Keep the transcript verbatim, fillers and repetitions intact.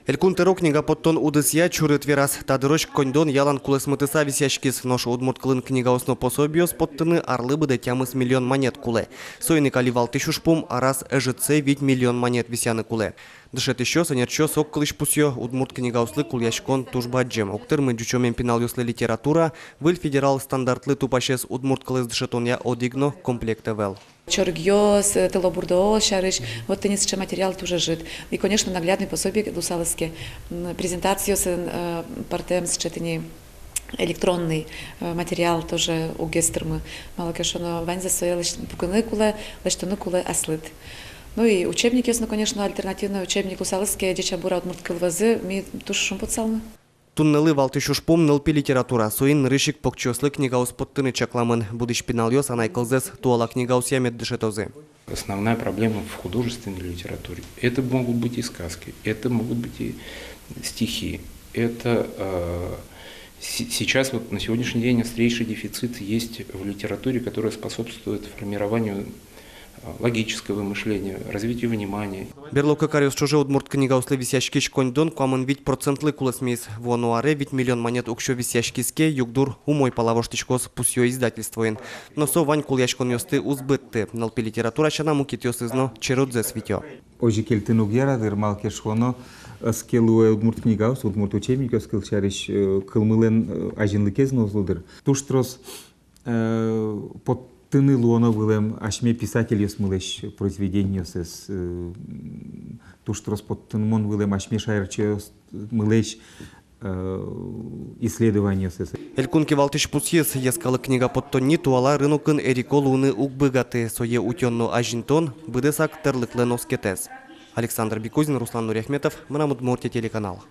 Элькун тӧро книга поттон удысъя чурыт вераз. Та дырозь коньдон ялан кулэсмытыса висъяськиз. Нош удмурт кылын книгаос но пособиос поттыны арлы быдэ тямыс миллион манет кулэ. Соин ик али валтӥсь ужпум — араз ӧжытсэ вить миллион манет висъяны кулэ. Дышетӥсьёс, ӧнерчиос огкылысь пусъё: удмурт книгаослы кулэяськон туж бадӟым. Уг тырмы ӟучомем пиналъёслы литература. Выль федерал стандартлы тупасез удмурт кылэз дышетонъя одӥг но комплект ӧвӧл. Чорыгъёс, э, тылобурдоос сярысь, вот тӥни сыӵе материал туж ӧжыт. И, конечно, наглядный пособие луысалыз ке, м, презентациосын, э, пӧртэм сыӵе тӥни электронный, э, материал тоже уг ӧз тырмы. Малы ке шуоно, ваньзэ сое лэсь-, пукыны кулэ, лэсьтыны кулэ аслыд. Ну и учебникъёс, ну, конечно, альтернативный учебник луысалыз ке, «Ӟеч-а, бур-а, удмурт кыл» возы, ми туж шумпотысалмы. Туннэлы валтӥсь ужпум — нылпи литература. Соин нырысь ик покчиослы книгаос поттыны чакламын. Будӥсь пиналъёс анай кылзэс туала книгаосъя мед дышетозы. Основная проблема в художественной литературе. Это могут быть и сказки, это могут быть и стихи. Это, э, се-, сейчас, вот на сегодняшний день, острейший дефицит есть в литературе, которая способствует формированию, э, логического мышления, развитию внимания. Берло кык аръёс ӵоже удмурт книгаослы висъяськись коньдон куамын вить процентлы кулэсмиз. Вуоно аре вить миллион манет уксё висъяськиз ке, югдур умой пала воштӥськоз, пусъё издательствоын. Но со вань кулэяськонъёсты уз быдты. Нылпи литература сяна мукетъёсыз но черодзэс витё. Озьы кельтыны уг яра, дыр, малы ке шуоно, ӧз ке луэ удмурт книгаос, удмурт учебникъёс, кылсярысь, э, кылмылэн, э, азинлыкез но уз лу, дыр. Туж трос, э, поттыны луоно вылэм асьме писательёсмылэсь произведениосыз, э, туж трос поттымон вылэм асьме шаерчиосмылэсь, э, исследованиосыз. Элькун кивалтӥсь пусйиз: йӧскалык книга поттонни туала рынокын эрико луыны уг быгаты. Сое утён но азинтон — быдэсак тӧрлыклэн оскетэз. Александр Бекузин, Руслан Нуриахметов, «Мынам Удмуртие» телеканал.